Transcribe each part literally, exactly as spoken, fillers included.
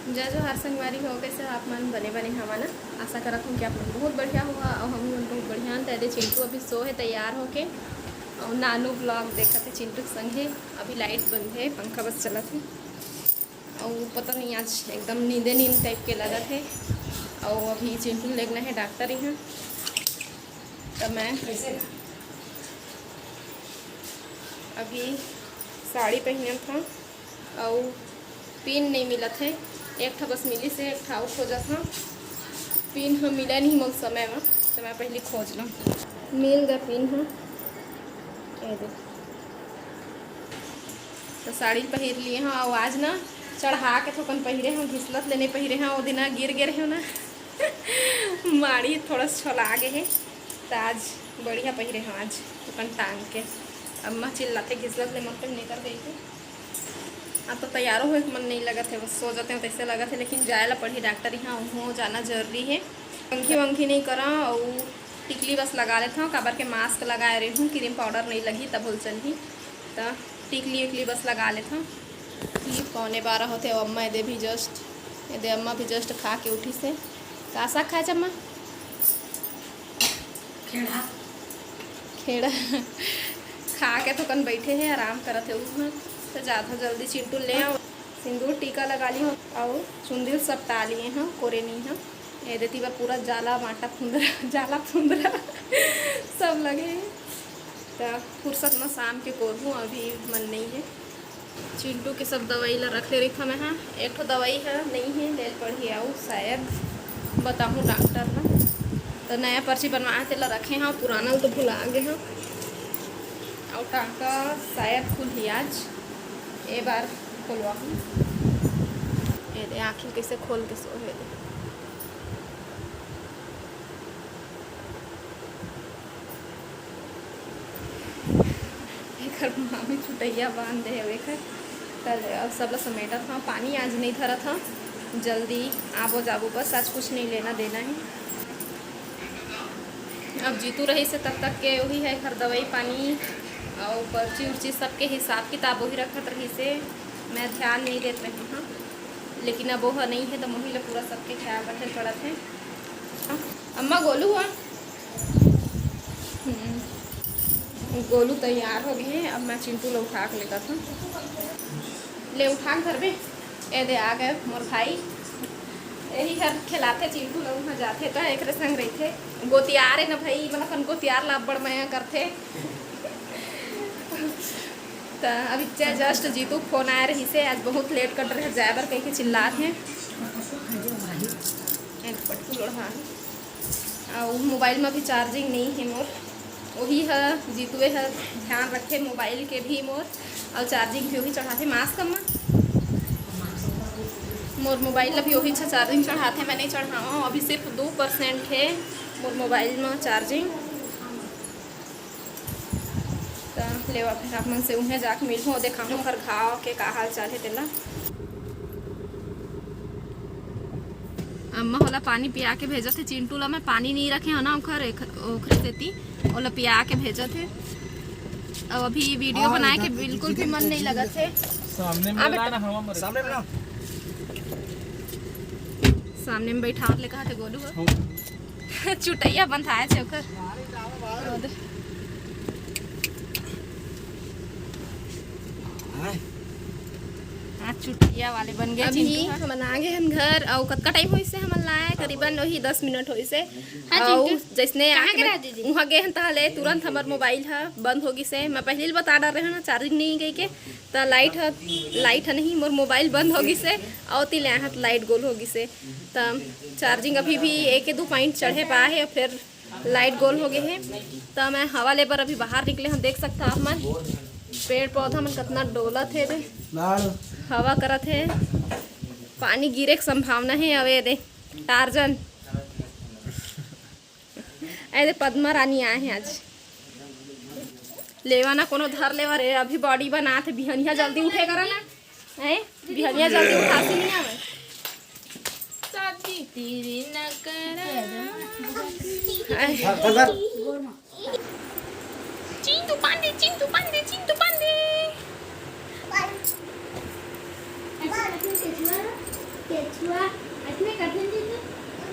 जय जोहार संगवारी हो, कैसे हो आप मन? बने बने हवा ना? आशा करत हूँ कि आप मन बहुत बढ़िया होगा और हम मन बहुत बढ़िया हन। त एदे चिंटू अभी सो हे तैयार होके, और नानू ब्लॉग देखत हे चिंटू के संगे। अभी लाइट बंद है, पंखा बस चलत है, और पता नहीं आज एकदम नींदे नींद टाइप के लगत है। और अभी चिंटू लेगना है डॉक्टर यहाँ, तो मैं अभी साड़ी पहनत हूँ। अउ पिन नइ मिलत हे, एक ठा बस मिलिस हे, एक ठा अउ खोजत हव। पिन ह मिले नहीं मोर समय म, त मैं पहिली खोज लव। मिल गे पिन ह, ए दे। त साड़ी पहिर लिए हव, अउ आज ना चढ़ा के थोकन पहिरे हव, घिसलत ले नइ पहिरे हव, ओ दिन गिर गे रहेव ना। माड़ी थोड़ा छोला गे हे, त आज बढ़िया पहिरे हव, आज थोकन टांग के। अम्मा चिल्लाथे, घिसलत ले मत पहिने कर कहिके। अब तो तैयारो होए के मन नहीं लगत है, बस सो जाते हैं तैसे लगत है, लेकिन जाए ला पड़ही डॉक्टर यहाँ, उहों जाना जरूरी है। पंखी वंखी नहीं करा, और टिकली बस लगा लेता हूँ, काबर के मास्क लगाए रही हूँ, क्रीम पाउडर नहीं लगी तब बोल चलही, तो टिकली उकली बस लगा लेता हूँ। ये पौने बारह होते, अम्मा एदे भी जस्ट, एदे अम्मा भी जस्ट खा के उठी से। का साग खाए अम्मा? खेड़ा। खेड़ा। खा के थोकन बैठे हे, आराम करत हे। उहाँ तो जात हो जल्दी, चिंटू ले आओ। सिंदूर टीका लगा ली हो, और चुंदिल सब टा लिए हो, कोरे नहीं हो। ये देती बा पूरा जाला बांटा फुंदरा, जाला फुंदरा सब लगे हे। तो फुर्सत में शाम के कोरहूँ, अभी मन नहीं है। चिंटू के सब दवाई ला रख ले रही था मैं, हाँ, एक ठो दवाई है नहीं है, ले पड़ही आऊ शायद बताहूँ डॉक्टर ला। तो नया पर्ची बनवाए तेला रखे हाँ, पुराना तो भुला गए हाँ। और टाका शायद खुलही आज, ए बार खोलवा हूँ। ये दे आँखी कैसे खोल के सो है। एकर मामी चुटैया बांध दे हवे एकर। चल, अब सब ला समेटत हव, पानी आज नहीं धरत हव, जल्दी आबो जाबो, बस आज कुछ नहीं लेना देना है। अब जीतू रही से तब तक के वही है घर दवाई पानी और पर्ची उर्ची सबके हिसाब किताब वही रखत रही से, मैं ध्यान नहीं देत रही हूँ। लेकिन अब वो नहीं है तो मोही ला पूरा सबके ख्याल रखे पड़त है। अम्मा गोलू हा। हम्म। गोलू तैयार हो गए हैं, अब मैं चिंटू ला उठा के लेकर था। ले उठा के धरबे। ए दे आ गए मोर भाई। यही हर खिलाते चिंटू ला, उहाँ जाते तो एकरे संग रहिथे। गोतियार है ना भाई, मतलब अपन गोतियार ला बड़ मया करते। तो अभी जस्ट जीतू फोन आए रही से, आज बहुत लेट कर रहे जाए बर कह के चिल्लात हैं। ए पटकू लोढ़ा है। और मोबाइल में भी चार्जिंग नहीं है मोर, वही है जीतुए है ध्यान रखे मोबाइल के भी मोर, और चार्जिंग भी वही चढ़ाते। मास्क अम्मा, मोर मोबाइल ला भी वही अच्छा चार्जिंग चढ़ाते, मैं नहीं चढ़ावा, अभी सिर्फ दो परसेंट है मोर मोबाइल में चार्जिंग। त लेवा फिर आप मन से उहें जाके मिलहूँ, देखाहूँ ओकर घाव के का हाल चाल है तेला। अम्मा ओला पानी पिया के भेजत हे, चिंटू ला मैं पानी नहीं रखे हो ना ओखर, एख-, ओखरे सेती ओला पिया के भेजत हे। अब अभी वीडियो हाँ, बनाए के इधर बिल्कुल भी मन नहीं लगत है। सामने में आ बेटा। ना, हवा मरे। सामने में ना। सामने में बैठा ले कहा थे गोलू हो। हाँ। चुटैया बंधाए छे ओकर। हाँ, चुटैया वाले बन गए अभी चिंटू ह। हमन आ गए हन घर, अउ कतका टाइम होइस हे हमन ला आए? करीबन वही दस मिनट होइस हे। हाँ, अउ चिंटू। जैसने कहाँ आके के मैं रहा दीदी? उहाँ गए हन, तहले तुरंत हमर मोबाइल ह बंद हो गिस हे। मैं पहले ही बता डर रहे हन ना, चार्जिंग नहीं गई के, त लाइट ह, लाइट ह नहीं, मोर मोबाइल बंद हो गिस हे, अउ तिले आए हन त लाइट गोल हो गिस हे। त चार्जिंग अभी भी एक दो पॉइंट चढ़े पा हे, फिर लाइट गोल हो गए हे। त मैं हवा ले बर अभी बाहर निकले हन, देख सकता आप मन पेड़ पौधा मन कितना डोलत हे, दे हवा करत हे। पानी गिरे के संभावना हे। अवे दे टार्जन, अरे पद्मा रानी आए हैं आज। लेवा ना कोनो धर लेवा रे, अभी बॉडी बनात हे, बिहनिया जल्दी उठे करा ना। हैं? बिहनिया जल्दी उठासी नहीं आवे। शादी तेरी न करा। हैं? चिंटू पांडे, चिंटू पांडे, चिंटू पांडे। केचुआ, अइसने करथे जी तो।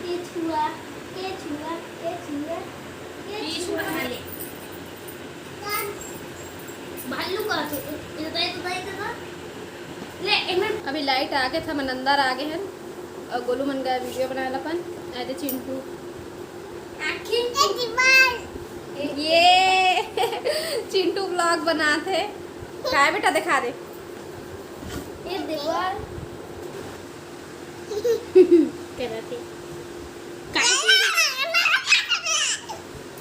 केचुआ, केचुआ, केचुआ, केचुआ। भालू का तो, ये तो, ये तो, ये तो, ले, एक मिनट। अभी लाइट आगे था, मन अंदर आगे हैं और गोलू मन गए वीडियो बनाए ला अपन। आए दे चिंटू। आखिर ये चिंटू व्लॉग बनात हे। काय बेटा, दिखा दे। ये दीवार। करत हे।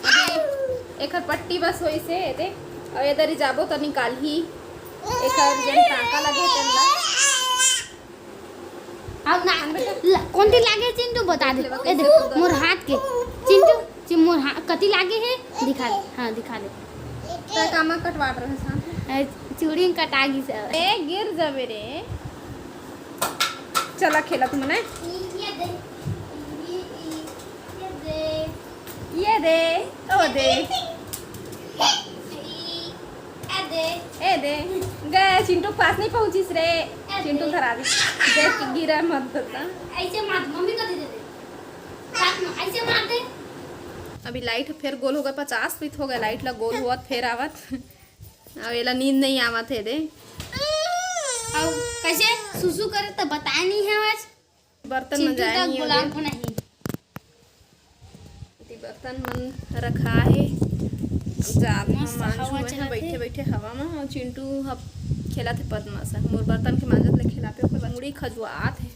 अभी एकर पट्टी बस होइस हे, एदे। अउ एदर ही जाबो त निकालही। एकर जेन टांका लगे हे, तेन ला। अब ना, ल-, कौन ती लागे चिंटू, बता दे। ए दे, मोर हाथ के। चिंटू, चि-, मोर हा-, कती लागे हे? दिखा दे, हाँ, दिखा दे। तै कामा कटवात रहे साथ में। ए, चूड़ी में कटा गिस हे। ए, गिर जाबे रे। चला खेला तुमने। ये दे, ये, ये, ये दे। ये दे, ओ दे। ये दे। ए दे। गए, चिंटू के पास नहीं पहुंचिस रे। ए चिंटू दे। धरा दे। देख के गिरा मत बता। ऐसे मार, मम्मी को दे दे। हाथ में ऐसे मार दे। अभी लाइट फेर गोल हो गए, पचास फीट हो गए लाइट ला गोल होवत फेर आवत। अब एला नींद नहीं आवत हे दे। अब कैसे सुसु करे तो बताए नहीं है आज। बर्तन चिंटू मजाए तक नहीं गुलाब होगे। बनाही। एती बर्तन मन रखा हे। अब जात मस्त हम मांजू हवा मैं चलत हे। बैठे बैठे हवा में, और चिंटू ह खेलत हे पद्मा से। मोर बर्तन के मांजत ले खिलापे ओकर बाद मुड़ी खजुआत हे।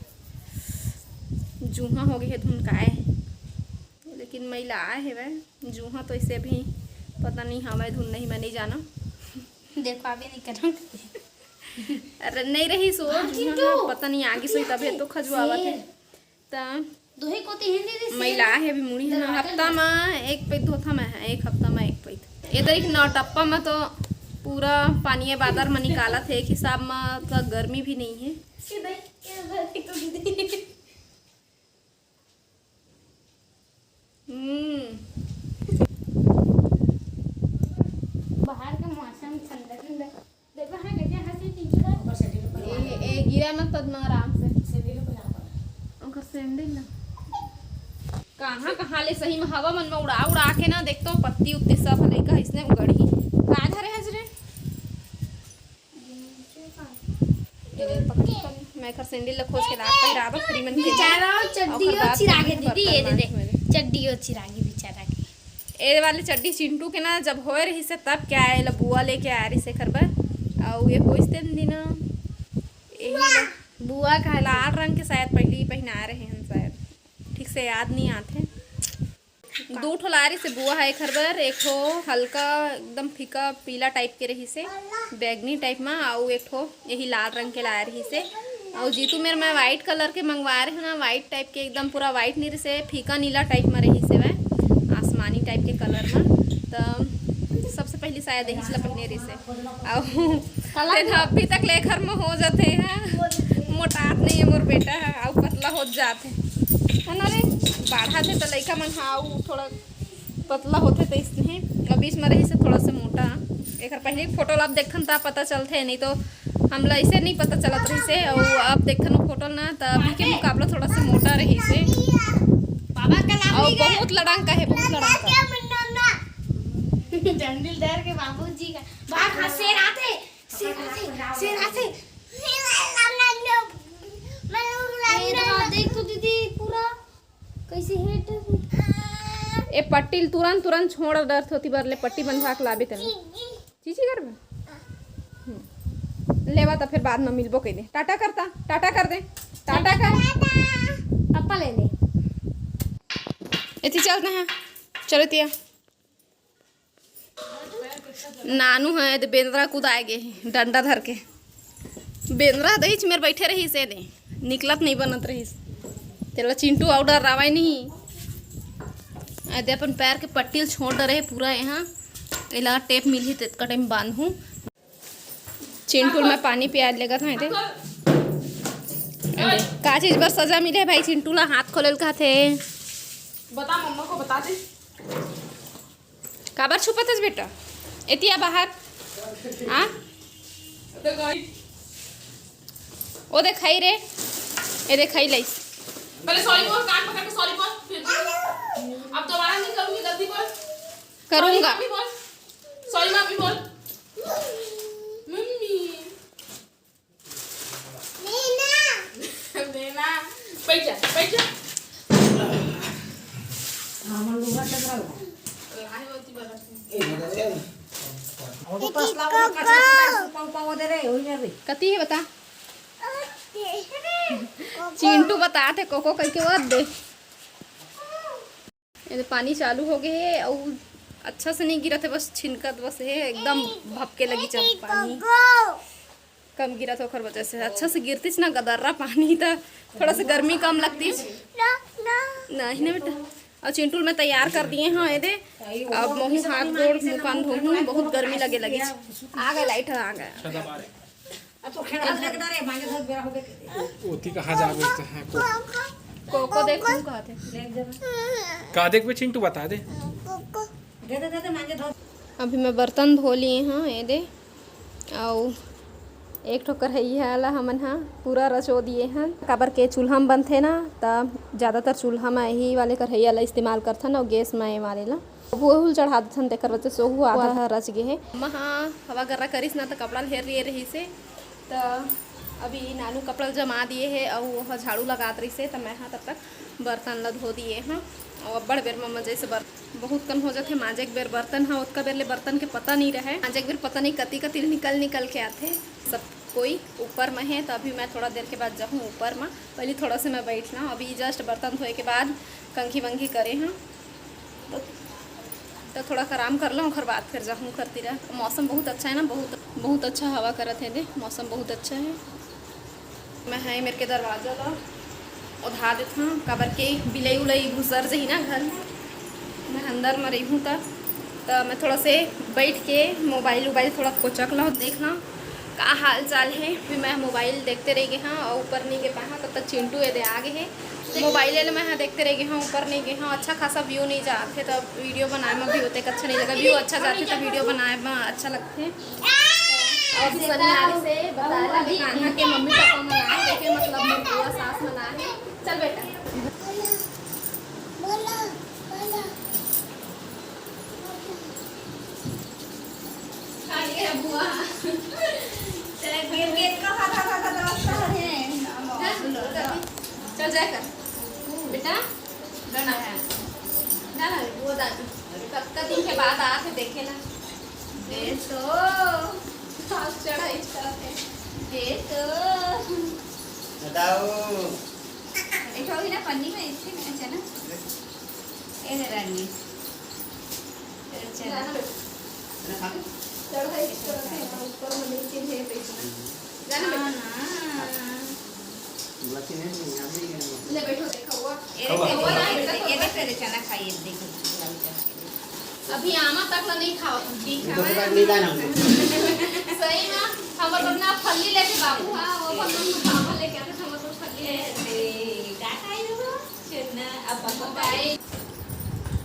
जूहा हो गए हे धुनकाए, लेकिन मैला आए हेवय। जूहा तो इसे अभी पता नहीं हवय धुन नहीं, मैं नहीं जाना। देखो अभी नहीं करना। अरे नहीं रही सो हाँ, जूहा चिंटू। पता नहीं आगे सोई तबे तो खजुआवत हे। शेर। त दोही कोती हिंदी दी शेर। मैला हे अभी मुड़ी हे ना, दरवाजा हफ्ता में। मा एक पैत धोथा मैं, एक हफ्ता में एक पैत। ये तो एक नौटप्पा में तो पूरा पानी बादर में निकालत हे, एक हिसाब में तो गर्मी भी नहीं है। ये देख, ये देख, ये तो दीदी। हम्म। बाहर का मौसम ठंडा ठंडा। देखो हाँ, कैसे हंसी चिंटू। ए, ए, गिरा मत पद्मा, आराम से। ओकर सैंडल ना। कहाँ, कहाँ ले सही में हवा मन में उड़ा, उड़ा के ना, देख तो पत्ती उत्ती सब लइका इसने उगड़ी। का धरे हज रे? ए, पकड़, पकड़। मैं एकर सैंडल ला खोज के ला पहिरा दो, फ्री मन के। बेचारा चड्डी ओकर बाद चिरा के फिर दीदी, ये दे दे। बर्तन मांज मेरे। चड्डी चिरा के बेचारा के। ए वाले चड्डी चिंटू के ना, जब होए रहिस हे तब क्या है, ला बुआ लेके आए रहिस हे एकर बर। अउ ये होइस तेन दिन, यही ला बुआ का लाल रंग के शायद पहली पहिना रहे हन शायद, ठीक से याद नहीं आत हे। दू ठो लाए रहिस हे बुआ ह एकर बर, एक ठो हल्का एकदम फीका पीला टाइप के रहिस हे, बैगनी टाइप मा, अउ एक ठो यही लाल रंग के लाए रहिस हे। अउ जीतू मेर मैं व्हाइट कलर के मंगवाए रहे ना, व्हाइट टाइप के एकदम पूरा व्हाइट नहीं रहिस हे, फीका नीला टाइप मा रहिस हे, वह आसमानी टाइप के कलर मा। त सबसे पहली शायद यही ला पहिने रहिस हे। अउ काला तेन ह अभी तक ले एकर म हो जाथे ह, मोटात नहीं है मोर बेटा ह, अउ पतला होत जात है, है ना रे? बाढ़ा थे त लइका मन ह अउ थोड़ा पतला होथे त इसने, अउ बीच में रहिस हे थोड़ा सा मोटा। एकर पहले के फोटो ला अब देखथन त पता चलथे, नहीं तो हमला ऐसे नहीं पता चलत रहिस हे। अउ अब देखथन वो फोटो ना, त अभी के मुकाबला थोड़ा सा मोटा रहिस हे। बाबा का लाभ अउ नहीं गया। बहुत लड़ाका है, बहुत लड़ाका। जंगल डर के बाबूजी का बाप हाथ शेर आथे। शेर आथे, शेर आथे। ये तो देख तो दीदी, पूरा कैसे हेट। ए पट्टी ल तुरंत, तुरंत छोड़, डर होती बर ले पट्टी बंधवा के लाबे तने। चीची करबे? हम्म। लेवा त फिर बाद में मिलबो कह दे। टाटा करता, टाटा कर दे, टाटा कर। पप्पा ले ले। एती चलते हैं, चलो तिया। नानू है तो बेंदरा कुदाए गे हे, डंडा धर के। बेंदरा दही मेर बैठे रहिस हे दे, निकलत नहीं बनत रहिस। तेला चिंटू अउ डरावय नहीं। आ दे अपन पैर के पट्टी ल छोड़ डरे हे पूरा यहाँ। एला टेप मिलही तेतका टाइम बांधहूँ। चिंटू ल मैं पानी पिया लेगत हूँ एदे। का चीज बर सजा मिले हे भाई चिंटू ला, हाथ खोले ल कहथे। बता मम्मा को बता दे। काबर छुपत हस बेटा? एतिया बाहर। हाँ? ओ देखाई रे। ये देख, खाई लाइस। पहले सॉरी बोल, कान पकड़ के सॉरी बोल, फिर अब दोबारा नहीं करूंगी गलती बोल। करूंगा। सॉरी मम्मी बोल, सॉरी मम्मी बोल। मम्मी। देना। बैठ जा, बैठ जा। लाए होती बरफ। कती है बता। चिंटू बता थे कोको कह के वो दे। ये तो पानी चालू हो गए हे, अउ अच्छा से नहीं गिरत है, बस छिनकत बस है, एकदम भपके लगी जब पानी कम गिरत है, ओखर वजह से। अच्छा से गिरतीस ना गदर्रा पानी, तो थोड़ा सा गर्मी कम लगतीस। नहीं ना बेटा। और चिंटू ल मैं तैयार कर दिए हैं, ये दे। अब महू हाथ गोड़ मुँह कान धोहूँ, बहुत गर्मी लगे लगी। आ गए लाइट, आ गए। अब तो खेड़ा देख डरे, मांगे धर बेरा होबे करते। ओती कहाँ जाबे तो है को। कोको देख, तू कहाँ थे? देख जरा। का देखबे चिंटू, बता दे। दे दे, दे दे, मांगे धर। अभी मैं बर्तन धो लिए हाँ, ये दे। अउ एक ठो करहैया ला हमन हा पूरा रचो दिए हन, काबर के चूल्हा म बनथे ना, त ज़्यादातर चूल्हा म यही वाले करहैया ला इस्तेमाल करथन, अउ गैस म ये वाले ला ओहू ल चढ़ा देथन, तेकर वजह से ओहू आधा रच गे हे। मम्मा ह हवा गर्रा करिस ना, त कपड़ा ल हेर रही रहिस हे, त अभी नानू कपड़ा ल जमा दिए हे, अउ ओह झाड़ू लगात रहिस हे, त मैं ह तब तक बर्तन ल धो दिए हँ। अउ अब्बड़ बेर मम्मा जैसे बर-, बहुत कन हो जाथे, मांजे के बेर बर्तन ह, ओतका बेर ले बर्तन के पता नहीं रहे, मांजे के बेर पता नहीं कति कति निकल निकल के आथे। सब कोई ऊपर म हे, त अभी मैं थोड़ा देर के बाद जाहूँ ऊपर म। पहले थोड़ा से मैं बैठ लाऊँ, अभी just बर्तन धोए के बाद कंघी वंघी करे हँ। तो, तो थोड़ा आराम कर लो, ओखर बाद फिर जाहूँ घर तीरा। मौसम बहुत अच्छा है ना, बहुत, बहुत अच्छा हवा करत है दे, मौसम बहुत अच्छा है। मैं है मेरे के दरवाजा ला ओधा देत हूँ, काबर के बिलई उलई घुसर जही ना घर में। मैं अंदर में रही हूँ त, त मैं थोड़ा से बैठ के मोबाइल उबाइल थोड़ा कोचक ला, देख ला का हाल चाल है। फिर मैं मोबाइल देखते रह गए हाँ और ऊपर नहीं गे पाए हाँ, तब तक चिंटू ये दे आ गए हैं। मोबाइल ले मैं हाँ देखते रह गए हाँ, ऊपर नहीं गए हाँ, अच्छा खासा व्यू नहीं जाते, तो वीडियो बनाए में भी होते अच्छा नहीं लगा, व्यू अच्छा जाते तो वीडियो बनाए में अच्छा लगते। और अभी सन्यारी से बताए ला कान्हा के मम्मी पापा मन आए, देखे मतलब मोर बुआ सास मन आए। चल बेटा। चल जाए कर बेटा, गाना है, गाना है, वो दादी कतका दिन के बाद आके देखे ना। दे तो, सास चढ़ाई करत हे। दे तो। बताओ। एक ठो अभी ना पन्नी में इतनी में चना। ए रानी। ए चना। चढ़ाई करत हे, ऊपर में नीचे में पैसा। जाना बेटा। हाँ, हाँ। ले बैठो, देखो हुआ। ये देखो, ये देखो, ये देखो, ये चना खाइए, देखो, चना खाइए। अभी आमा तक ला नहीं खाओ, नहीं खाओ। तो तक नहीं लाना हमको। सही में, हम अपना फल्ली लेके बाबू, हाँ, वो अपन मन में बाबा लेके आते, हम अपन फल्ली लेके आते। ए, का खाई हो? चना, अब अपन खाई।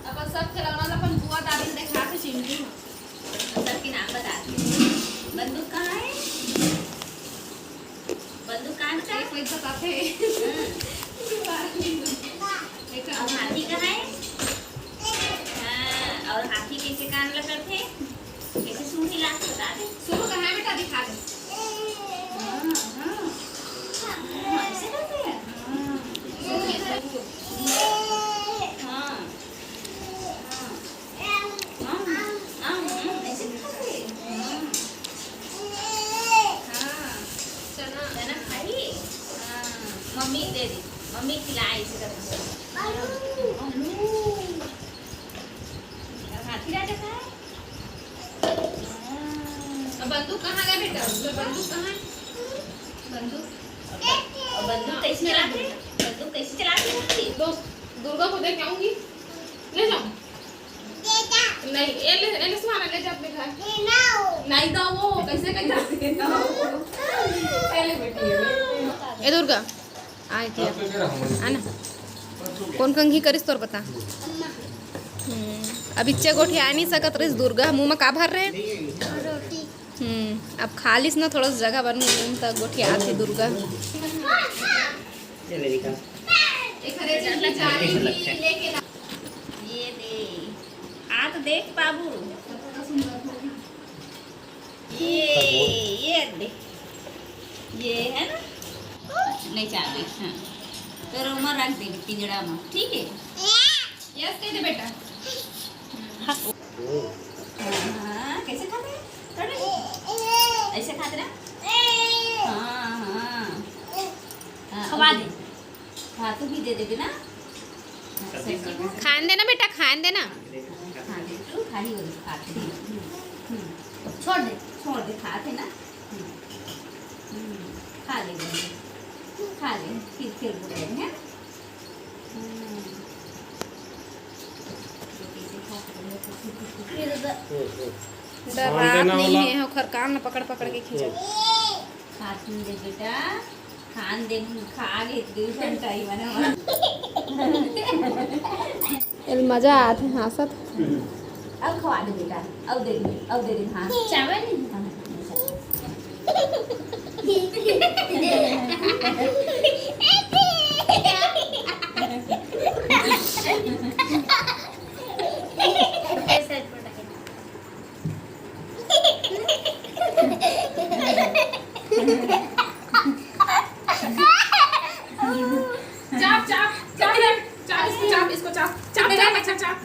अपन सब खिलौना ला अपन बुआ दादी ने देखा के चिंटू। सबके नाम बता दे। बंदूक कहाँ है? बंदूक कहाँ है बेटा? एक मिनट बताते हैं। हम्म। और हाथी कहाँ है? हाँ, और हाथी कैसे कान लकड़थे? कैसे सूंघी लात बता दे। सूंघ कहाँ है बेटा? दिखा दे। हाँ, हाँ। हाँ, ऐसे करते हैं? हाँ। हाँ। हाँ, हाँ, हाँ, ऐसे खाते हैं। हाँ। हाँ। चना। चना खाई? हाँ। मम्मी दे दी। मम्मी खिलाए इसे करके। आलू। और हाथी राजा कहाँ है? हाँ। अब बंदूक कहाँ गया बेटा? बंदूक कहाँ है? बंदूक। और बंदूक कैसे चलाते हैं? बंदूक कैसे चलाते हैं? दोस्त, दुर्गा को दे के आऊंगी, ले जाऊं? नहीं, ये ले, ये ले सुहाना, ले जा अपने घर। नहीं तो वो कैसे कह जाते हैं? ये ले बेटी, ये ले। ए दुर्गा, आए थे। आना। कौन कंघी करिस तोर बता। हम्म, अब इच्चे गोठिया नहीं सकत रहिस दुर्गा, मुंह में का भर रहे? हम्म, अब खा लिस ना, थोड़ा सा जगह बन गई, त गोठिया आथे दुर्गा। चले निकल। एक हरे चटनी चाय कैसे लगता है? लेके ला। ये दे। आ तो देख बाबू। ये, ये दे। ये है ना? नहीं चाहते, हाँ। तो रोमा रख दे पिंजरा में, ठीक है? यस कह दे बेटा। हाँ, कैसे खाते हैं? ऐसे खाते ना? हाँ, हाँ। हाँ, खवा दे। हाँ, तू भी दे देबे ना। खान देना बेटा, खान देना। हाँ, दे, तू खाली हो, खा दे। हम्म, हम्म। छोड़ दे, छोड़ दे, खाते ना। हम्म, हम्म, खा ले, खा ले, फिर खेल कूद करेंगे, हैं? हम्म। डरात नहीं है, ओखर कान न पकड़ पकड़ के खींचत। खात नहीं दे बेटा, खान दे, खा ले दू घंटा ही बना। एल मजा आत है, हाँसत। अब खवा दे बेटा, अब दे दे, अब दे दे, हाँ। चावल? हाँ, हाँ। चाप, चाप, चाप, चाप, इसको चाप, इसको चाप, चाप, चाप, अच्छा, चाप।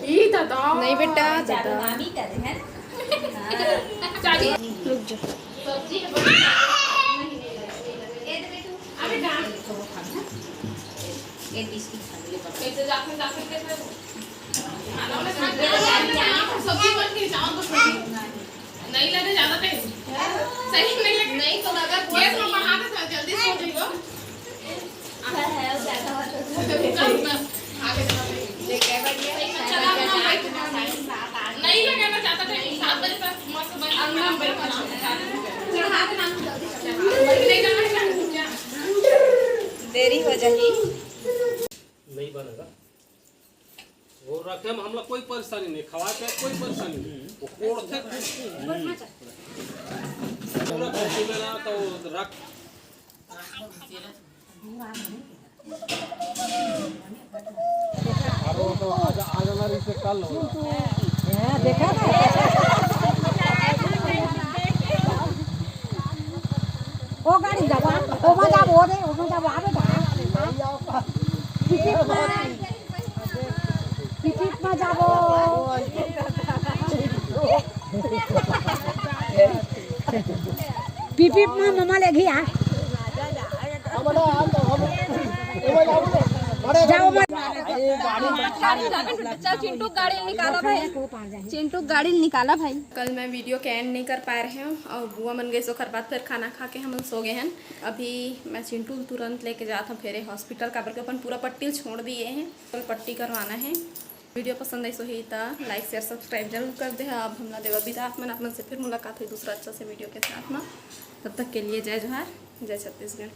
ई दादा। नहीं बेटा, दादा। मामी करे है ना? चाप। रुक जा। सब्जी है, बड़ी। ये दे बेटू। अबे डाल। ये बिस्किट खा ले। कैसे जाकर, जाकर के खाओ? खाना में खाना, सब्जी बन के जाओ तो सब्जी। नहीं लगे ज्यादा टाइम। सही नहीं लगे। नहीं तो लगा गैस में बढ़ा दे, जल्दी सो जाइयो। है, है, ज्यादा बात हो गई। चल, चल, आगे चल। नहीं लगे ना ज्यादा टाइम, सात बजे तक मस्त बन के हम लोग बैठ कर चढ़ा देना, जल्दी चढ़ा। नहीं जाना है क्या? देरी हो जाएगी। नहीं बनेगा। वो रखे में हमला कोई परेशानी नहीं, खवा के कोई परेशानी नहीं। वो कोड़थे खूब। पूरा कुर्सी में ना तो रख। अरे वो तो आज, आज हमारी से कल होगा। देखा ना? ओ गाड़ी जाबो, ओ में जाबो रे, ओ में जाबो, आबे बा। पिपिप में जाबो। पिपिप में ममा ले गया। जाओ मत। चल चिंटू गाड़ी निकाला भाई, चिंटू गाड़ी निकाला भाई। कल मैं वीडियो के एंड नहीं कर पाए रहे हूँ और बुआ मन गए, ओकर बाद फिर खाना खा के हमन सो गए हैं। अभी मैं चिंटू ल तुरंत लेके जात हूँ फेरे हॉस्पिटल, काबर के अपन पूरा पट्टी ल छोड़ दिए हैं, कल पट्टी करवाना है। वीडियो पसंद आई सो ही त लाइक शेयर सब्सक्राइब जरूर कर दे। अब हमला देवा बिदा, आप मन, आप मन से फिर मुलाकात हुई दूसरा अच्छा से वीडियो के साथ में। तब तक के लिए जय जोहार, जय छत्तीसगढ़।